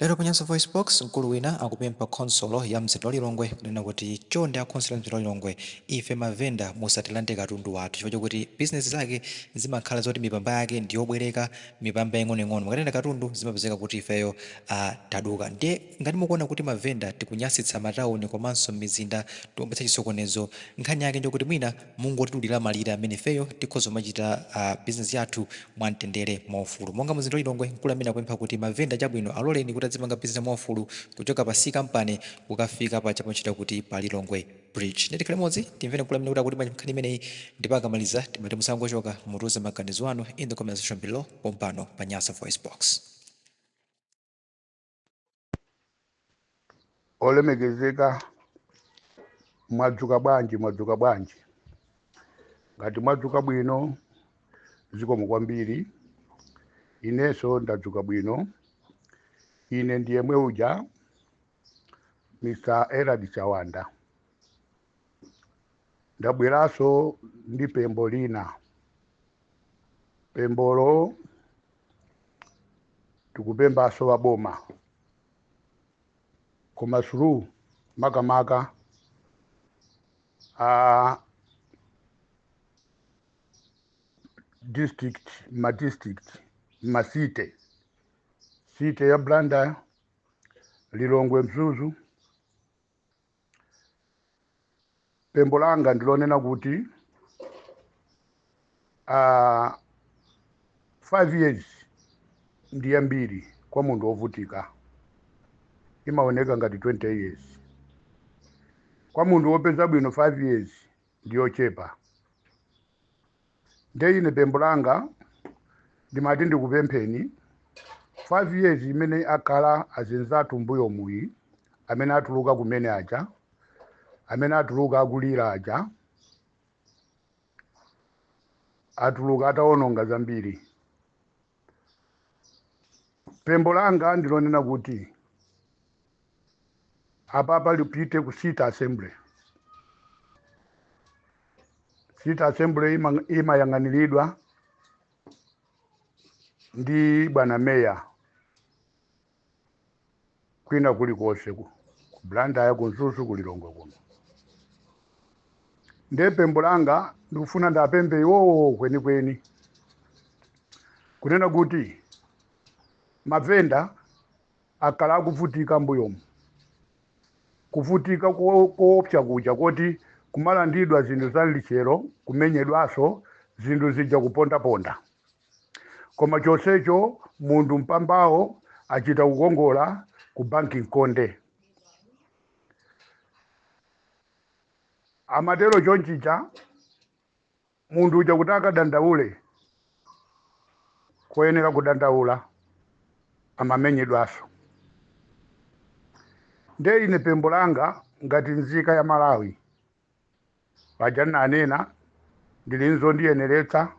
Lero pa Nyasa VoiceBox, mkulu wina akupempha khonsolo ya mzinda wa Lilongwe kunena kuti chonde a khonsolo ya mzinda wa Lilongwe, ife mavenda musatilande katundu wathu chifukwa chokuti bizinesi zake zimakhala zoti mipamba yake ndi yobwereka, mipamba ing'onoing'ono. Mukatenga katundu zimapezeka kuti ifeyo taduka. Ndiye ngati mukuona kuti mavenda tikunyasitsa matauni komanso m'mizinda, tikubweretsa chisokonezo, nkhani yake ndiyokuti mwina mungotidulira malire amene ifeyo tikhoza kumachita bizinesi yathu mwamtendere, mwaufulu. Monga mumzinda wa Lilongwe, mkulu amene akupempha kuti mavenda chabwino aloleni kuti adzipanga bizinesi mwaufulu kuchoka pa C Company kukafika paja pamatchedwa kuti pa Lilongwe Bridge. Ndiye tikhale limodzi timvere mkulu amene kuti akuti bwanji nkhani imeneyi, ndipo akamaliza timati musangochoka, mutiuze maganizo anu in the comment section below pompano pa Nyasa VoiceBox. Olemekezeka, mwadzuka bwanji? Mwadzuka bwanji? Ngati mwadzuka bwino, zikomo kwambiri. Inenso ndadzuka bwino. Ine ndi yemwe uja Mr. Erad Chawanda. Ndabweranso ndi pembo lina. Pembolo tikupembanso wa boma, koma through makamaka a district, ma district, ma city, city ya Blantyre, Lilongwe, Mzuzu. Pembo langa ndilonena kuti 5 years ndi yambiri kwa munthu wovutika, imaoneka ngati 20 years. Kwa munthu wopeza bwino 5 years ndi yochepa. Nde ine pembo langa ndimati ndikupempheni, 5 years imene akhala azinzathu mbuyo muyi, amene atuluka kumene aja, amene atuluka akulira aja, atuluka atawononga zambiri. Pembo langa ndilonena kuti apapa lipite ku City Assembly. City Assembly imayang'aniridwa ndi bwana meya kwina kulikonse, ku Blantyre, ku Mzuzu, ku Lilongwe kuno. Nde pembo langa ndikufuna ndapembe iwowo kwenikweni kunena kuti mavenda akhala akuvutika mbuyomu, kuvutika koopsa kuja koti kumalandidwa zinthu za lichero, kumenyedwanso zinthu zija, kupondaponda, koma chonsecho munthu mpambawo achita kukongola ku banki nkonde. Amatero chonchicha munthu uja kuti akadandaule koyenera kudandaula, amamenyedwanso. Nde ine pembo langa ngati nzika ya Malawi, paja nanena ndili nzondiyeneretsa,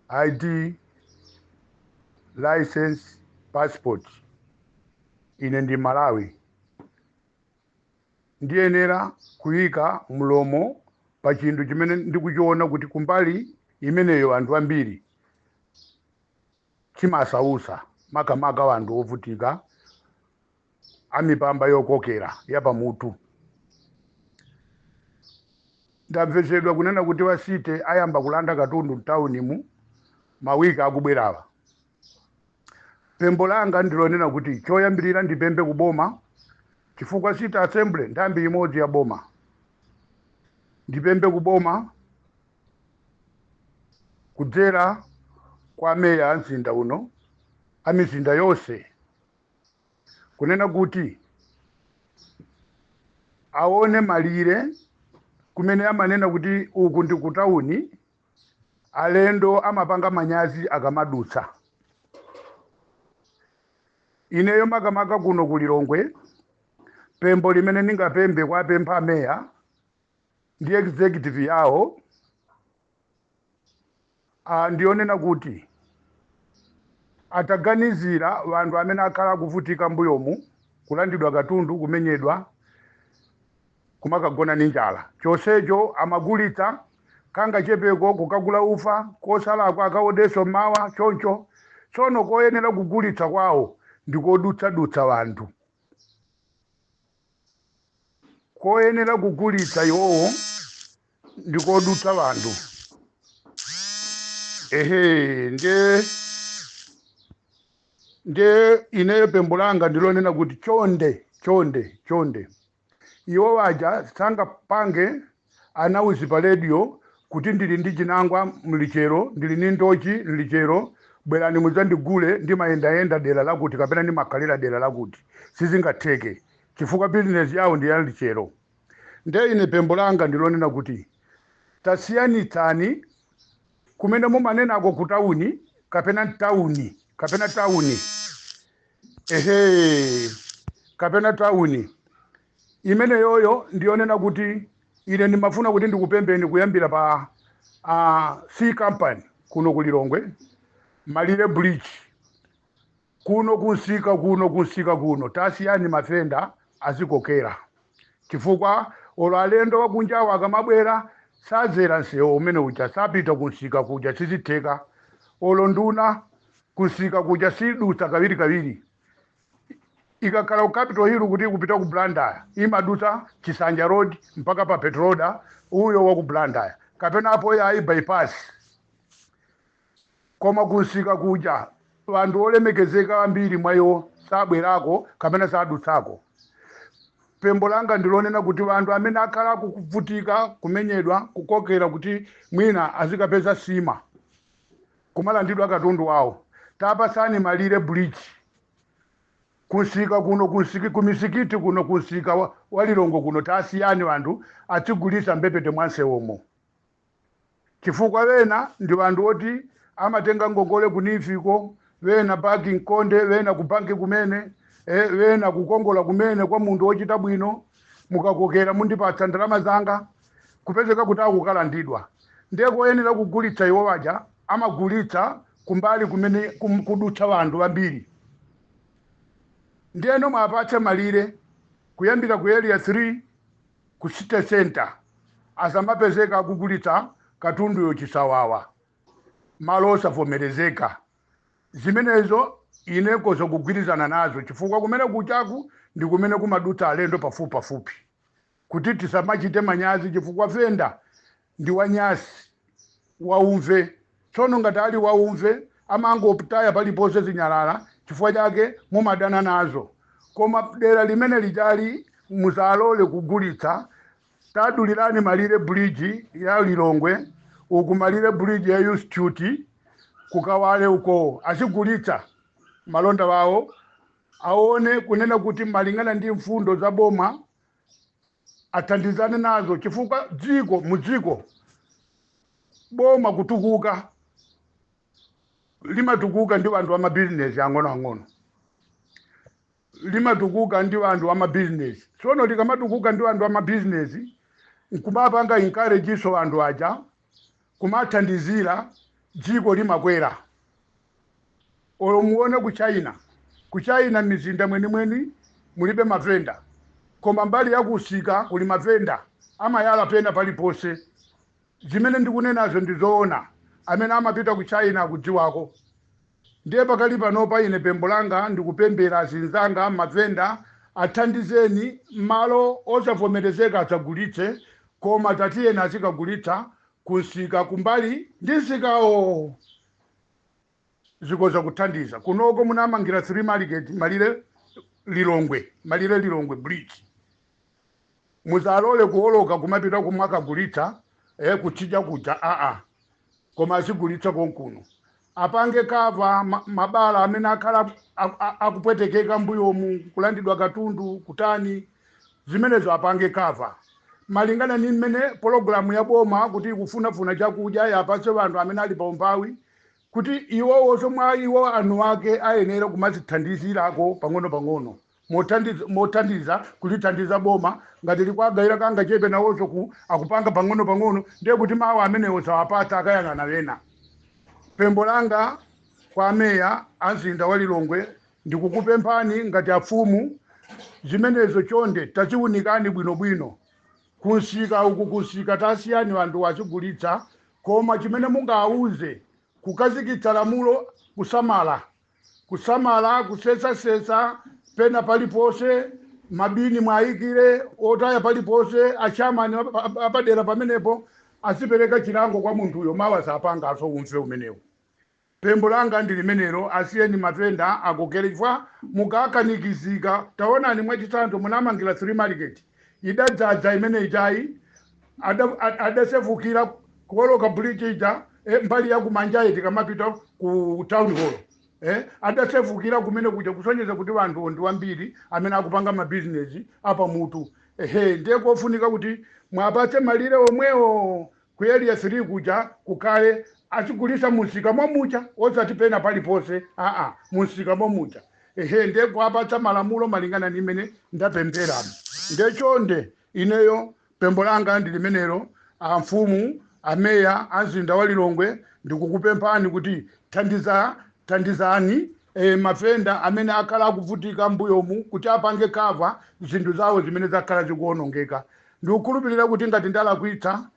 ID, license, passport, ine ndi Malawi, ndiyenera kuyika mlomo pa chinthu chimene ndikuchiona kuti kumbali imeneyo anthu ambiri chimasausa, makamaka anthu ovutika amipamba yokokera yapamutu. Ndamvetsedwa kunena kuti wa city ayamba kulanda katundu mtaunimu mawiki akubwerawa. Pembo langa ndilonena kuti choyambirira ndipembe kuboma, chifukwa City Assembly nthambi imodzi ya boma. Ndipembe kuboma kudzera kwa meya a mzinda uno, a mizinda yonse, kunena kuti aone malire kumene amanena kuti uku ndi kutawuni, alendo amapanga manyazi akamadutsa. Ineyo makamaka kuno ku Lilongwe, pembo limene ndingapembe kwa pempha meya ndi executive yawo, ndionena kuti ataganizira anthu amene akhala akuvutika mbuyomu, kulandidwa katundu, kumenyedwa, kumakagona ndi njala, chonsecho amagulitsa kanga chepeko kukagula ufa, kosalakwa akaodenso mawa choncho. Tsono koyenera kugulitsa kwawo Ndikodutsadutsa wanthu. Koyenera kugulitsa iwowo ndikodutsa wanthu. Ehe, ndiye ineyo pembo langa ndilonena kuti chonde, chonde, chonde, iwo waja sangapange anauzi pa radio kuti ndili ndi chinangwa mlichero, ndili ndi ndochi mlichero, bwerani mudzandigule, ndimayendayenda dera lakuti kapena ndimakhalira dera lakuti. Sizingatheke chifukwa bizinesi yawo ndi ya mlichero. Ndiye ine pembo langa ndilonena kuti tasiyanitsani kumene mumanenako ku tawuni kapena tawuni kapena tawuni, ehe, kapena tawuni imeneyoyo. Ndiyonena kuti ine ndimafuna kuti ndikupembeni kuyambira pa C Company kuno ku Lilongwe, Malire Bridge kuno, kunsika kuno, kunsika kuno, tasiyani mavenda azikokera, chifukwa olo alendo wakunjawo akamabwera sazera msewu umene uja, sapita kunsika kuja, sizitheka. Olo nduna kunsika kuja sidutsa kawiri kawiri. Ikakhala ku Capitol Hill kuti ikupita ku Blantyre, imadutsa Chisanja Road mpaka pa Petroda uyo wa ku Blantyre, kapena apo yayi bypass. Koma kunsika kuja anthu olemekezeka ambiri mwa iwo sabwerako kapena sadutsako. Pembo langa ndilonena kuti anthu amene akhala kukuvutika, kumenyedwa, kukokera kuti mwina azikapeza sima, kumalandidwa katundu wawo, tapasani Malire Bridge kunsika kuno, kunsiki, kumisikiti kuno, kunsika wa Lilongwe kuno, tasiyani anthu atigulisa mbepete mwa msewomo, chifukwa wena ndi anthu oti amatenga ngongole ku NEEF ko, wena banki nkonde, wena ku banki kumene, wena kukongola kumene kwa munthu wochita bwino, mukakokera mundipatsa ndalama zanga, kupezeka kuti akukalandidwa. Ndiye koyenera kugulitsa iwo waja amagulitsa kumbali kumene kudutsa wanthu ambiri. Ndiyeno mwapatse malire kuyambira ku Area 3 ku city center, asamapezeka akugulitsa katunduyo chisawawa, malo osavomerezeka. Zimenezo ine koza kugwirizana nazo, chifukwa kumene kuchaku ndi kumene kumadutsa alendo pafupi pafupi, kuti tisamachite manyazi, chifukwa venda ndi wanyasi, waumve. Tsono ngati ali waumve amangotaya paliponse zinyalala, chifukwa chake mumadana nazo. Koma dera limene lijali musalole kugulitsa. Tadulirani Malire Bridge ya Lilongwe uku, Malire Bridge ya Institute kukawale uko, azigulitsa malonda wawo, aone kunena kuti malingana ndi mfundo za boma athandizane nazo, chifukwa dziko mudziko boma kutukuka limatukuka ndi anthu amabizinesi ang'onoang'ono, limatukuka ndi anthu amabizinesi. Tsono likamatukuka ndi anthu amabizinesi, nkumapanga encourage anthu aja, kumathandizira, dziko limakwera. Olo muone ku China, ku China mizinda mwenimweni mulibe mavenda, koma mbali yakusika kuli mavenda, amayala pena paliponse. Zimene ndikunenazo ndizoona, amene amapita ku China akudziwako. Ndiye pakali panopa ine pembo langa ndikupembera azinzanga mavenda, athandizeni malo osavomerezeka asagulitse, koma tatiyeni azikagulitsa kunsika, kumbali ndi nsikawo, zikoza kuthandiza. Kunoko munamangira 3 market Malire Lilongwe, Malire Lilongwe Bridge, musalole kuoloka kumapita kumwakagulitsa kuchija kuja, aa, koma azigulitsa konkuno. Apange cover mabala amene akhala akupwetekeka mbuyomu, kulandidwa katundu, kutani, zimenezo apange cover malingana ni mmene pologalamu ya boma kuti ikufunafuna chakudya yapatse anthu amene ali pa umphawi, kuti iwowo somwe iwo anu ake ayenera kumazithandizirako pang'ono pang'ono, mothandiza kulithandiza boma ngati likwagayira kanga chepe, nawonso ku akupanga pang'ono pang'ono. Ndiye kuti mawu amenewo sawapatsa, akayang'ana wena. Pembo langa kwa meya a mzinda wa Lilongwe, ndikukupemphani ngati afumu, zimenezo chonde taziunikani bwinobwino. Kunsika uku, kunsika tasiyani anthu azigulitsa, koma chimene mungawuze, kukazikitsa lamulo, kusamala. Kusamala kusesasesa pena paliponse, mabini mwayikire otaya paliponse, achamani apadera pamenepo azipereka chilango kwa munthuyo, mawa sapanganso umve umenewo. Pembo langa ndi limenelo, asiyeni mavenda akokere, chifukwa mukakanikizika. Taonani, mwachitsanzo, munamangira 3 market, idadzaza imene ijayi, adasefukira kuwoloka bridge ija, mbali ya kumanjayi tikamapita ku town hall, adasefukira kumene kuja, kusonyeza kuti vanthu ndi wambiri amene akupanga mabizinesi apa mutu. Ehe, ndiye kofunika kuti mwapatse malire omwewo ku area 3 kuja, kukhale azigulisa musika mwamucha, osati pena paliponse, aa, musika mwamucha. Ehe, ndiye kuapatsa malamulo malingana ndi imene ndapemberamo. Ndiye chonde, ineyo pembo langa ndi limenelo. Amfumu, ameya a mzinda wa Lilongwe, ndikukupemphani kuti thandizani mavenda amene akhala akuvutika mbuyomu kuti apange cover zinthu zawo zimene zakhala zikuonongeka. Ndikukhulupirira kuti ngati ndalakwitsa,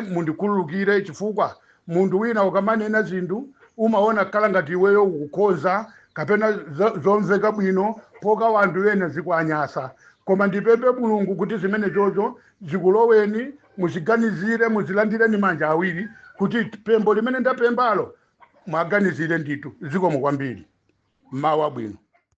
mundikhululukire, chifukwa munthu wina ukamanena zinthu umaona khala ngati iweyo ukukhoza kapena zomveka bwino, poka wanthu wena zikuanyasa. Koma ndipempe Mulungu kuti zimene chocho zikuloweni, muziganizire, muzilandireni manja awiri, kuti pembo limene ndapembalo mwaganizire ndithu. Zikomo kwambiri, mawa bwino.